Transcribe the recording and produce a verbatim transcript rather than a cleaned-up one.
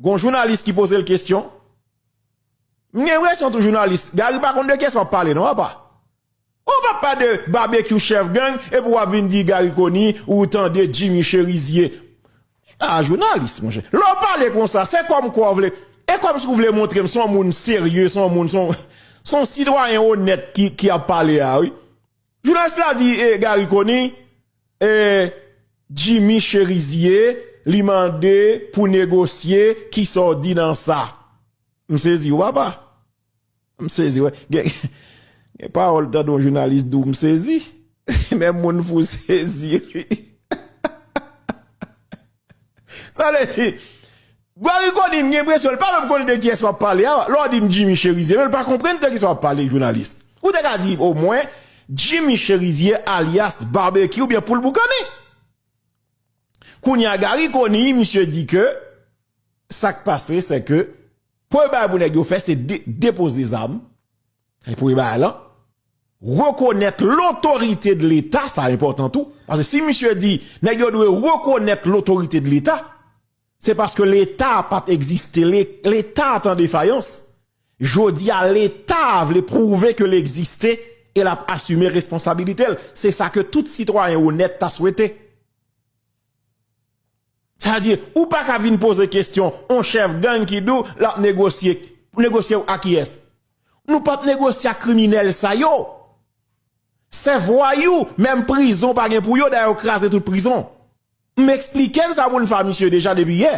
Gon jounalis ki poze l kesyon. M gen enpresyon tou jounalis, Gary pa konn de kiyès w ap pale non, papa. Ou p ap pale de Babekyou chèf gang, epi w ap vin di Gary Conille, ou tande Jimmy Chérizier. Ah, jounalis, monchè. Lè w pale konsa, se kòm kwa w vle. E kòm si w vle montre m se yon moun serye, se yon moun, se yon, se yon sitwayen onèt ki, ki ap pale a, wi. Jounalis la di, eh, Gary Conille, eh, Jimmy Chérizier, li mande pou negosye, kisa w di nan sa? M sezi, wi, papa. M sezi, wi. Gen, gen pawòl tande yon jounalis di w, m sezi. Menm moun fou sezi, wi. Sa vle di, Gary Conille, m gen enpresyon, li pa menm konnen de kiyès w ap pale a. Lè w di m Jimmy Chérizier, men li pa konprann de kiyès w ap pale, jounalis. Ou te ka di, omwen, Jimmy Chérizier alyas Barbecue oubyen Poul Boukannen. Kounye a, Gary Conille, misye di ke sa k pase, se ke premye bagay pou nèg yo fè, se de, depoze zam. E premye bagay lan, rekonèt lotorite de Leta, sa enpòtan tou. Paske si misye di, nèg yo dwe rekonèt lotorite de Leta, se paske Leta a pa t egziste, Le-, Leta a t an defayans. Jodi a, Leta a vle pwouve ke l egziste e l ap asime responsabilite l. Se sa ke tout sitwayen onèt ta swete. Sa di, ou pa ka vin poze kesyon, on chèf gang ki di w l ap negosye. Negosye a kiyès? Nou p ap negosye ak kriminèl sa yo. Se vwayou, menm prizon pa gen pou yo, dayè yo kraze tout prizon. M eksplike n sa pou n fè a misye deja depi yè.